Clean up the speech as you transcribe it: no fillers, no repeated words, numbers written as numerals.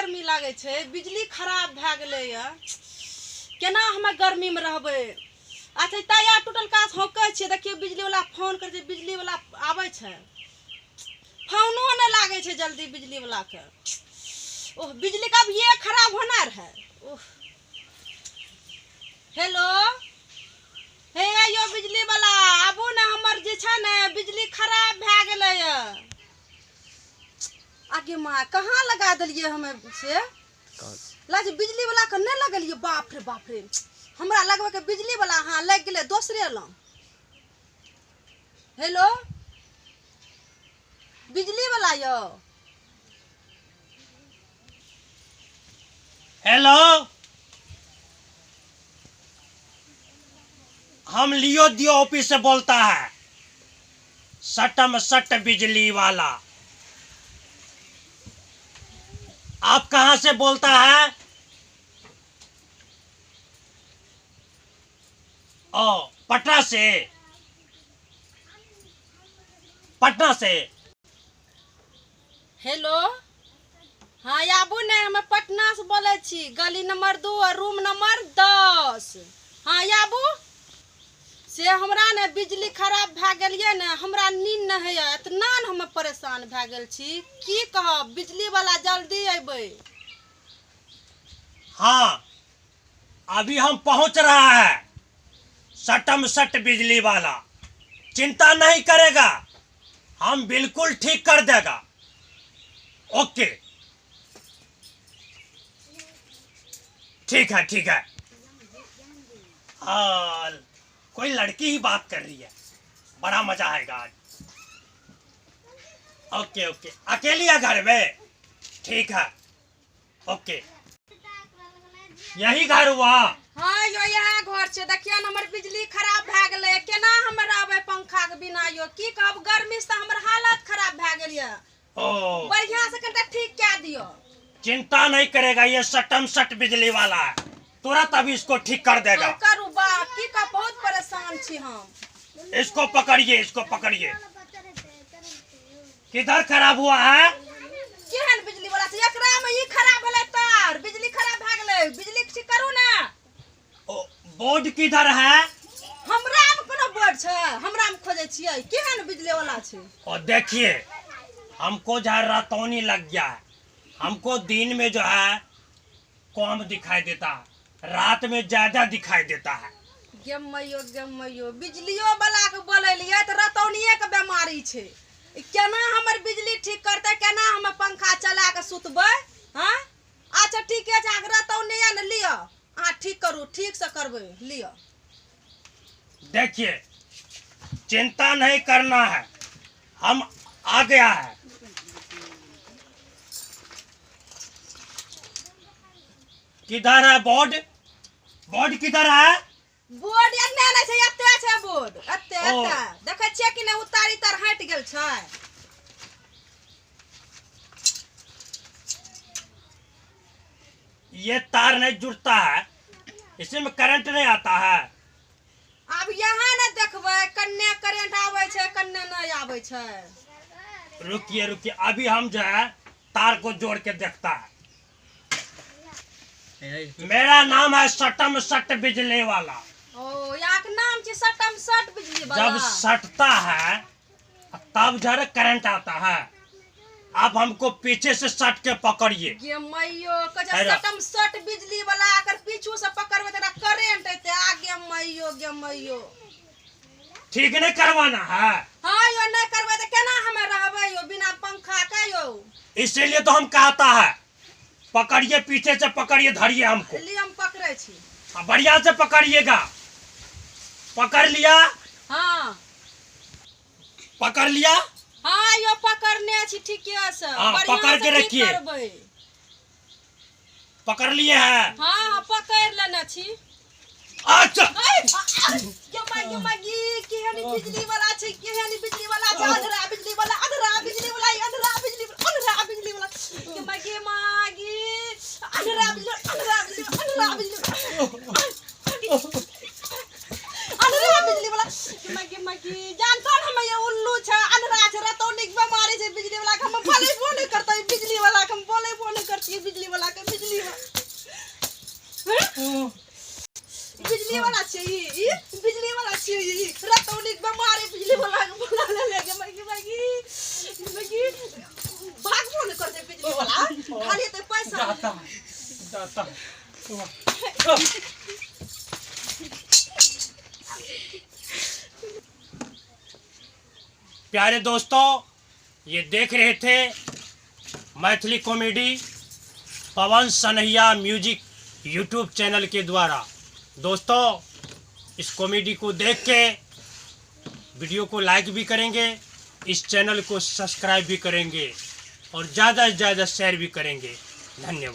गर्मी लागै छै, बिजली खराब भए गेलैए, केना हमे गर्मीमे रहबै? अच्छा, ताया टूटल काज हौकै छियै। देखियौ, बिजलीवला फोन करै छै, बिजलीवला आबै छै? फोनो नहि लागै छै जल्दी बिजलीवलाके। ओह, बिजलीके अभिये खराब होना रहै। ओह, हेलो, हे यौ बिजलीवला, आबू ने, हमर जे छै ने बिजली खराब भए गेलैए। आगे माँ, कहाँ लगा देलियै हमे से लाज बिजली वाला के नहि लगेलियै। बाप रे बाप रे, हमरा लगबै के बिजली वाला। हाँ, लागि गेलै दोसरे लग। हेलो, बिजली वाला यौ। हेलो, हम लियो दियो ऑफिस से बोलता है, सटम सट बिजली वाला। आप कहाँ से बोलता है? ओ, पटना से, पटना से। हेलो, हाँ, आबू ने, हम पटना से बोलै छी, गली नंबर 2 और रूम नंबर 10। हाँ, आबू से हमरा ने बिजली खराब भए गेल यऽ ने, हमरा नींद नहि होइए, इतना ने हम परेशान भए गेल छी, की कहब। बिजलीवला जल्दी अयबै। हाँ, अभी हम पहुंच रहा है, सटम सट बिजली वाला। चिंता नहीं करेगा, हम बिल्कुल ठीक कर देगा। ओके, ठीक है, ठीक है। हाँ, कोई लड़की ही बात कर रही है, बड़ा मजा आएगा आज। ओके ओके, अकेली है घर में? ठीक है, ओके। यही घर हुआ? हाँ यो, इएह घर छै। देखियौ ने, हमर बिजली खराब भए गेलै, केना हम रहबै पंखा के बिना यो? की कहब, गर्मी से हमर हालत खराब भए गेल यऽ। ओ, बढ़िया से कनिटा ठीक कए दियौ। चिंता नहीं करेगा, ये सटम सट बिजली वाला है, तुरंत अभी इसको ठीक कर देगा। हाँ, करू बा, की कहब, बहुत परेशान छी हम। इसको पकड़िए, इसको पकड़िए। किधर खराब हुआ है? केहन बिजली वाला छै? एकरा में ई खराब भेलै तार, बिजली खराब भए गेलै, बिजली ठीक करू ने। ओ, बोर्ड किधर है? हमरा मे कोनो बोर्ड छै? हमरा मे खोजै छियै? केहन बिजली वाला छै? और देखिए, हमको जो है रतौनी लग गया है, हमको दिन में जो है कम दिखाई देता है, रात में ज्यादा दिखाई देता है। गे मैयो, गे मैयो, बिजलियो वाला के बोलेलियै तऽ रतौनिये के बेमारी छै। ई केना हमर बिजली ठीक करतै? केना हम पंखा चला के सुतबै? हाँ, अच्छा, ठीके छै। अहाँके रतौनी यऽ ने, लिअ, अहाँ ठीक करू, ठीक से करबै, लिअ। देखिए, चिंता नहीं करना है, हम आ गया है। किधर है बोर्ड? बोर्ड किधर है? बोर्ड एन्ने नहि छै, एते छै बोर्ड, एते। ओ। एते देखै छियै कि नहि, उतारी तर हटि गेल छै। ये तार नहीं जुड़ता है, इसमें करंट नहीं आता है। आब यहाँ ने देखबै, कन्ने करेंट आबै छै, कन्ने नहि आबै छै। रुकिए रुकिए, अभी हम जो है तार को जोड़ के देखता है। मेरा नाम है सटम सट बिजली वाला। ओ, यहाँ के नाम छै सटम सट बिजली वाला। जब सटता है तब जरा करंट आता है। आप हमको पीछे से सट के पकड़िए। गे मैयो, कहै छै हेरा। सटम सट बिजली वाला, अगर पीछू से पकड़बै तऽ करेंट एतै। आगे मैयो, गे मैयो। ठीक नहीं करवाना है? हाँ यो, नहि करबै तऽ केना हमे रहबै यो बिना पंखा के यो? इसीलिए तो हम कहता है, पकड़िए, पीछे से पकड़िए, धरिए हमको। लिए, हम पकड़ै छी। हाँ, बढ़िया से पकड़िएगा। पकड़ लिया? हाँ। पकड़ लिया? हाँ यो, पकड़ने छी ठीके से। हाँ, बढ़िआँ पकड़ से के ठीक रखिए। करबै। पकड़ लिए हैं? हाँ हाँ, पकड़ लेने छी। अच्छा। गे माय, गे माय, गे, केहन ई बिजली वाला छै, केहन ई बिजली वाला छै? अन्धरा बिजली वाला, अन्धरा बिजली वाला, ई अन्धरा बिजली वाला, अन्धरा बिजली वाला। गे माय, गे माय, गे, अन्धरा बिजली, अन्धरा बिजली, अन्धरा बिजली, अन्धरा बिजली वाला। गे माय, गे माय, गे, जानतो ने हम, ये उल्लू छै, अन्धरा छै, रतौनीक बेमारी छै बिजली वाला के। हम बोलेबो नहि करतै बिजली वाला के, हम बोलेबो नहि करतियै बिजली वाला। वाला छियै ई, ई बिजली वाला छियै ई। रतौली के बेमारी बिजली वाला के बोला ले ले गे मैगी मैगी मैगी, भागबो नहि करतै बिजली वाला, खाली एतै पैसा। जाता है, जाता है। प्यारे दोस्तों, ये देख रहे थे Maithili comedy Pawan Sanhaiya music YouTube channel के द्वारा। दोस्तों, इस कॉमेडी को देख के वीडियो को लाइक भी करेंगे, इस चैनल को सब्सक्राइब भी करेंगे और ज़्यादा से ज़्यादा शेयर भी करेंगे। धन्यवाद।